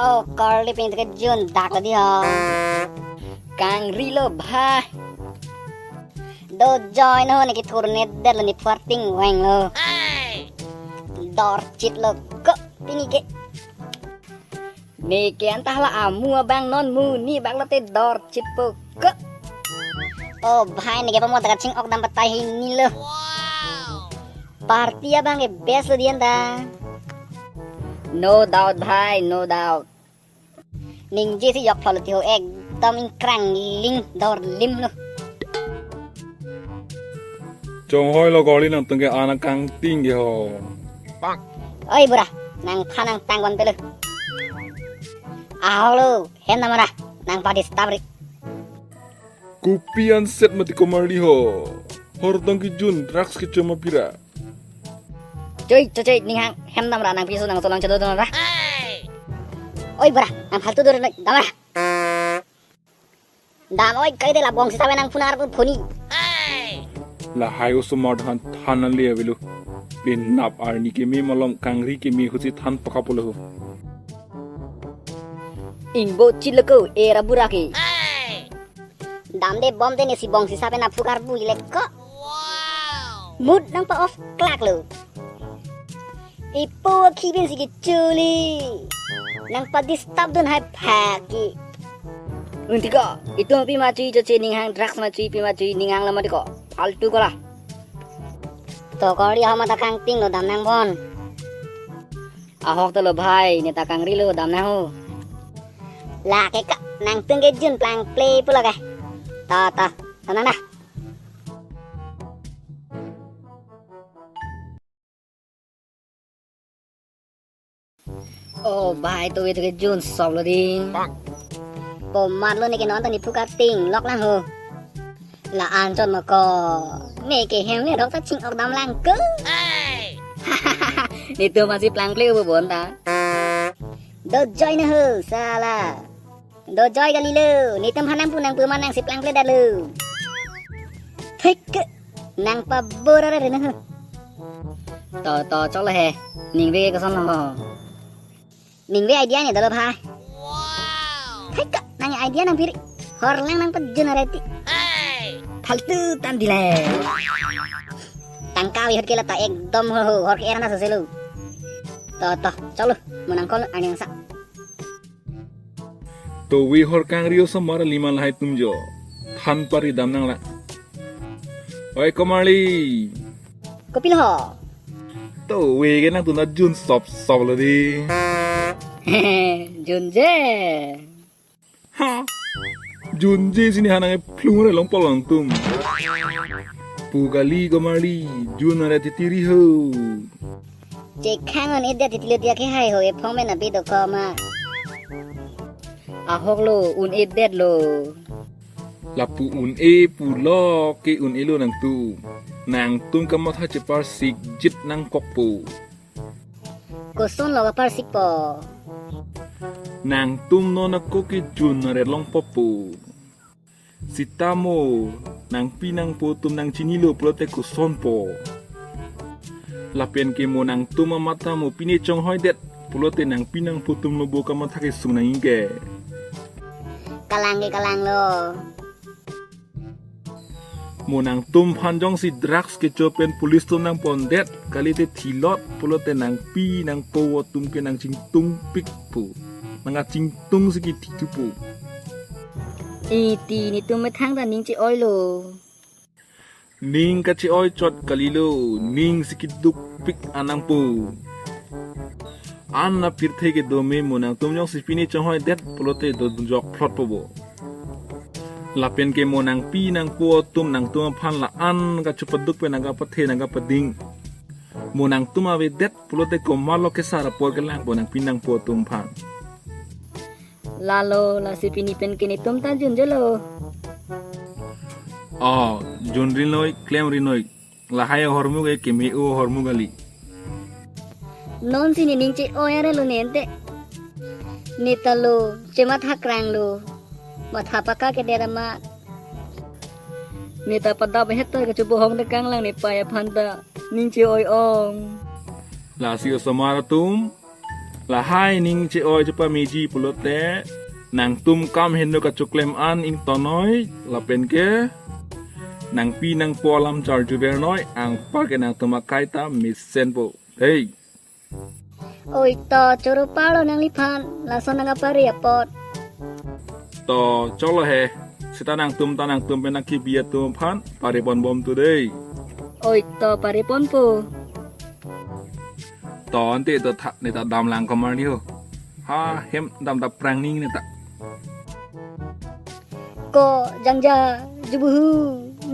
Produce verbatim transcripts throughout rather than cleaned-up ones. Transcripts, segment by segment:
Oh, Karli, pini ke Jun dak lo di ho. Kangri lo bhai. Dojoi non ho, ne kethurnedetlo, ne phuar ting weng lo. Dorchit lo ko pini ke. Ne ke antah la amu abang non mu ni bak lote dorchit po ko. Oh bhai, ne ke pamot kaching-ok dam batai hini lo. Party abang ke best lo di anta. No doubt bhai, no doubt. Ningje si yok phalo ti ho, ekdom ingkrang ling dor lim lo. Chonghoi lo Karli, nangtum ke anak kangting ke ho. Oi bura, nangphan nangtang kon pelo. Ahok lo, hem namara, nangpa disturb ri. Kopi anset mati ko Karli ho. Hordong ke Jun drugs kecho ma pira. Choi, choi, choi, ninghang, hem damra nangpiso nangsolang chedodon ra. Oi bura, nang faltu dor damra. Dam oi, kai de la bongsi sabe nangphunar pu phoni. Lahai osomar than than le avelo. Penap arni keme malom kangri keme husi than paka polo. Ingbo chiloko era bura ke. Damde bomde ne si bongsi sabe na phukar buli le ko. Mood nangpa off klak lo. Ipo akhi bin si kechuli. Nangpa disturb dun hai phaki. Unti ko, itum pi ma chui choche ninghang drugs ma chui pi ma chui ninghang lama di ko. Faltu ko la. To Karli ho mata kangting lo dam nang bon. Ahok to lo bhai, ne ta kangri lo dam nang ho. La ke ka, nangtum ke Jun plang play pulo ke. Ta, ta, ta nang dah. Oh bhai, to itu ke Jun sop lo di. Komat lo ne ke non ta ne phukar ting lok lang ho. La anchot ma ko. Ne ke hem le rok ta ching-ok dam lang ko. Netum masi plang play bo bonta. Dojoi na ho, sala. Dojoi kali lo. Netum hanang punang puman nang si plang play dat lo. Thik ke. Nangpa bor ara re na ho. To, to, chok lo he. Ningve ke koson lo. Ningve idea ne dolo bhai. Thik ke, nang idea nang piri. Hor lang nangpa Jun areti. Faltu tan dile. Tangka wi hot ke la ta ekdom ho ho, hor ke era na soselo. To, to, chok lo. Mo nang kol ani nang sa. To wi hor kangri osomar lima lahai tum jo. Than pari dam nang la. Oi ko Karli. Kopilo ho? To wi ke nangtum ta Jun sop sop lo di. Jun je. Ha. Jun je si ne hanang e phlung re long polong tum. Pu kali ko Karli, Jun are titiri ho. Chekhang un-edet titilo dia ke hai ho, ephong men abi do ko ma. Ahok lo, un-edet lo. Lapu un-e pulo ke un-e lo nangtum. Nangtum kamatha chepar sikjit nangkokpo. Koson lo kapar sikpo? Nangtum non ako ke Jun are longpo po. Sitamo nangpi nangpo atum nangchinilo pulote kosonpo. Lapen ke mo nangtum amatha mo pine chonghoi det pulote nangpi nangpo atum lo bo kamatha kesung nangji ke. Kalang ke kalang lo. Mo nangtum aphan jongsi drugs kecho pen police atum nangpondet kalite thilot pulote nangpi nangpo atum ke nangchingtungpikpo. Nangkachingtung si kethithupo. Iti netum methang ta ning che-oi lo. Ning kache-oi chot kalilo, ning si kedukpik an nangpo. An apirthe kedo me mo nangtum jongsi pine chonghoi det pulote dojok phlotpo bo. Lapen ke mo nangpi nangpo atum nangtum aphan la-an kachepaduk pen nangkapathe nangkapading. Mo nangtum avedet pulote komatlo kesar apor kelangpo nangpi nangpo atum aphan. Lalo, lasi pini pen ke netum ta jun jolo. Oh, jun rinoi, klem rinoi. Lahai ahormu ke keme-o ahormu kali. Non si nening che-oi arelo nente. Neta lo, chematha krang lo. Matha paka ke dera ma. Neta pada behetar ke chubo hong dekang lang ne paya phanta. Ning che-oi ong. Lasi osomar atum. Lahai ning che-oi chepameji pulote, nangtum kam henlo kachoklem an ingtonnoi, lapen ke nangpi nangpo alam charju bernoi, anparke nangtum akai ta mesenpo. Hei. Oi to, choro palo nangliphan, lason nangkapare apot. To cholo he, seta nangtum ta nangtum pen nangkebi atum aphan pareponbom tu dei. Oi to, pareponpo. To ante to tha, neta damlang komarli ho. Ha, hem dam dap prang ning neta. Ko jangja, jubuhu,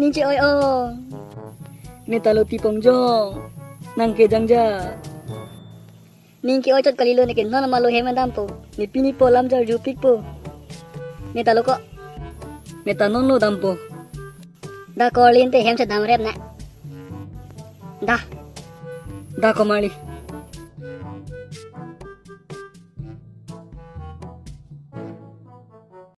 ning che-oi ong. Neta lo tipong jong, nangke jangja. Ning ke-oi chot kalilo, neke non malo hem dampo. Nepi nepo alam charjupikpo. Neta lo ko. Neta non lo dampo. Da ko lin te hem si damrep na. Da. Da komarli.